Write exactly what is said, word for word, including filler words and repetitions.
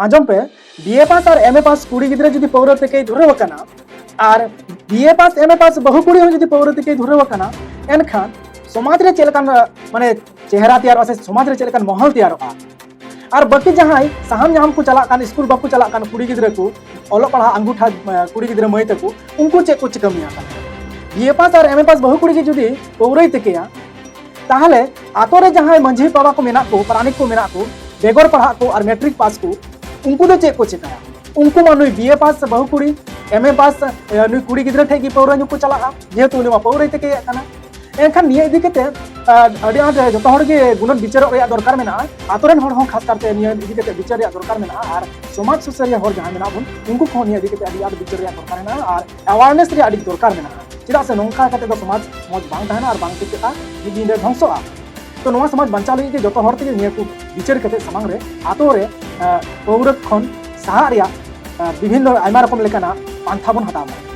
ᱟᱸᱡᱚᱢ ᱯᱮ, ᱵᱤ ᱮ ᱯᱟᱥ ᱟᱨ ᱮᱢ ᱮ ᱯᱟᱥ ᱠᱩᱲᱤ ᱜᱤᱫᱽᱨᱟᱹ ᱡᱩᱫᱤ ᱯᱟᱹᱣᱨᱟᱹ ᱛᱮᱠᱮᱭ ᱫᱷᱩᱨᱟᱹᱣ ᱟᱠᱟᱱᱟ ᱟᱨ ᱵᱤ ᱮ ᱯᱟᱥ ᱮᱢ ᱮ ᱯᱟᱥ ᱵᱟᱹᱦᱩ ᱠᱩᱲᱤ ᱦᱚᱸ ᱡᱩᱫᱤ ᱯᱟᱹᱣᱨᱟᱹ ᱛᱮᱠᱮᱭ ᱫᱷᱩᱨᱟᱹᱣ ᱟᱠᱟᱱᱟ, ᱮᱱᱠᱷᱟᱱ ᱥᱚᱢᱟᱡᱽ ᱨᱮ ᱪᱮᱫ ᱞᱮᱠᱟᱱ, ᱢᱟᱱᱮ, ᱪᱮᱦᱨᱟ ᱛᱮᱭᱟᱨᱚᱜᱼᱟ ᱥᱮ ᱥᱚᱢᱟᱡᱽ ᱨᱮ ᱪᱮᱫ ᱞᱮᱠᱟᱱ ᱢᱚᱦᱚᱞ ᱛᱮᱭᱟᱨᱚᱜᱼᱟ? ᱟᱨ ᱵᱟᱹᱠᱤ ᱡᱟᱦᱟᱸᱭ ᱥᱟᱦᱟᱱ ᱧᱟᱦᱟᱢ ᱠᱚ ᱪᱟᱞᱟᱜ ᱠᱟᱱ, ᱥᱠᱩᱞ ᱵᱟᱠᱚ ᱪᱟᱞᱟᱜ ᱠᱟᱱ ᱠᱩᱲᱤ ᱜᱤᱫᱽᱨᱟᱹ ᱠᱚ, ᱚᱞᱚᱜ ᱯᱟᱲᱦᱟᱜ ᱟᱸᱜᱩᱴᱷᱟ, ᱮ, ᱠᱩᱲᱤ ᱜᱤᱫᱽᱨᱟᱹ ᱢᱟᱹᱭ ᱛᱟᱠᱚ, ᱩᱱᱠᱩ ᱪᱮᱫ ᱠᱚ ᱪᱤᱠᱟᱹ ᱢᱮᱭᱟ ᱛᱟᱦᱞᱮ? ᱵᱤ ᱮ ᱯᱟᱥ ᱟᱨ ᱮᱢ ᱮ ᱯᱟᱥ ᱵᱟᱹᱦᱩ ᱠᱩᱲᱤ ᱜᱮ ᱡᱩᱫᱤ ᱯᱟᱹᱣᱨᱟᱹᱭ ᱛᱮᱠᱮᱭᱟ, ᱛᱟᱦᱞᱮ ᱟᱛᱳ ᱨᱮ ᱡᱟᱦᱟᱸᱭ ᱢᱟᱹᱡᱷᱤ ᱵᱟᱵᱟ ᱠᱚ ᱢᱮᱱᱟᱜ ᱠᱚ, ᱯᱟᱨᱟᱱᱤᱠ ᱠᱚ ᱢᱮᱱᱟᱜ ᱠᱚ, ᱵᱮᱜᱚᱨ ᱯᱟᱲᱦᱟᱜ ᱠᱚ ᱟᱨ ᱢᱮᱴᱨᱤᱠ ᱯᱟᱥ ᱠᱚ, ᱩᱱᱠᱩ ᱫᱚ ᱪᱮᱫ ᱠᱚ ᱪᱤᱠᱟᱹᱭᱟ? ᱩᱱᱠᱩ ᱢᱟ ᱱᱩᱭ ᱵᱤ ᱮ ᱯᱟᱥ ᱵᱟᱹᱦᱩ ᱠᱩᱲᱤ, ᱮᱢ ᱮ ᱯᱟᱥ, ᱮ, ᱱᱩᱭ ᱠᱩᱲᱤ ᱜᱤᱫᱽᱨᱟᱹ ᱴᱷᱮᱡ ᱜᱮ ᱯᱟᱹᱣᱨᱟᱹ ᱧᱩ ᱠᱚ ᱪᱟᱞᱟᱜᱼᱟ, ᱡᱮᱦᱮᱛᱩ ᱩᱱᱤ ᱢᱟ ᱯᱟᱹᱣᱨᱟᱹᱭ ᱛᱮᱠᱮᱭᱮᱫ ᱠᱟᱱᱟ᱾ ᱮᱱᱠᱷᱟᱱ ᱱᱤᱭᱟᱹ ᱤᱫᱤ ᱠᱟᱛᱮ, ᱟ, ᱟᱹᱰᱤ ᱟᱸᱴ ᱡᱚᱛᱚ ᱦᱚᱲ ᱜᱮ ᱜᱩᱱᱟᱹᱱ ᱵᱤᱪᱟᱹᱨᱚᱜ ᱨᱮᱭᱟᱜ ᱫᱚᱨᱠᱟᱨ ᱢᱮᱱᱟᱜᱼᱟ᱾ ᱟᱛᱳ ᱨᱮᱱ ᱦᱚᱲ ᱦᱚᱸ ᱠᱷᱟᱥ ᱠᱟᱨᱛᱮ ᱱᱤᱭᱟᱹ ᱤᱫᱤ ᱠᱟᱛᱮ ᱵᱤᱪᱟᱹᱨ ᱨᱮᱭᱟᱜ ᱫᱚᱨᱠᱟᱨ ᱢᱮᱱᱟᱜᱼᱟ, ᱟᱨ ᱥᱚᱢᱟᱡᱽ ᱥᱩᱥᱟᱹᱨᱤᱭᱟᱹ ᱦᱚᱲ ᱡᱟᱦᱟᱸᱭ ᱢᱮᱱᱟᱜ ᱵᱚᱱ, ᱩᱱᱠᱩ ᱠᱚᱦᱚᱸ ᱱᱤᱭᱟᱹ ᱤᱫᱤ ᱠᱟᱛᱮ ᱟᱹᱰᱤ ᱟᱸᱴ ᱵᱤᱪᱟᱹᱨ ᱨᱮᱭᱟᱜ ᱫᱚᱨᱠᱟᱨ ᱢᱮᱱᱟᱜᱼᱟ ᱟᱨ awareness ᱨᱮᱭᱟᱜ ᱟᱹᱰᱤ ᱫᱚᱨᱠᱟᱨ ᱢᱮᱱᱟᱜᱼᱟ᱾ ᱪᱮᱫᱟᱜ ᱥᱮ ᱱᱚᱝᱠᱟ ᱠᱟᱛᱮ ᱫᱚ ᱥᱚᱢᱟᱡᱽ ᱢᱚᱡᱽ ᱵᱟᱝ ᱛᱟᱦᱮᱱᱟ ᱟᱨ ᱵᱟᱝ ᱴᱤᱠᱟᱹᱜᱼᱟ, ᱢᱤᱫ ᱫᱤᱱ ᱨᱮ ᱫᱷᱚᱝᱥᱚᱜᱼᱟ᱾ ᱛᱚ ᱱᱚᱣᱟ ᱥᱚᱢᱟᱡᱽ ᱵᱟᱧᱪᱟᱣ ᱞᱟᱹᱜᱤᱫ ᱜᱮ ᱡᱚᱛᱚ ᱦᱚᱲ ᱛᱮᱜᱮ ᱱᱤᱭᱟᱹ ᱠᱚ ᱵᱤᱪᱟᱹᱨ ᱠᱟᱛᱮ ᱥᱟᱢᱟᱝ ᱨᱮ ᱟᱛᱳ ᱨᱮ, ᱟ, ᱯᱟᱹᱣᱨᱟᱹ ᱠᱷᱚᱱ ᱥᱟᱦᱟᱜ ᱨᱮᱭᱟᱜ, ᱟ, ᱵᱤᱵᱷᱤᱱᱱᱚ ᱟᱭᱢᱟ ᱨᱚᱠᱚᱢ ᱞᱮᱠᱟᱱᱟᱜ ᱯᱟᱱᱛᱷᱟ ᱵᱚᱱ ᱦᱟᱛᱟᱣ ᱢᱟ᱾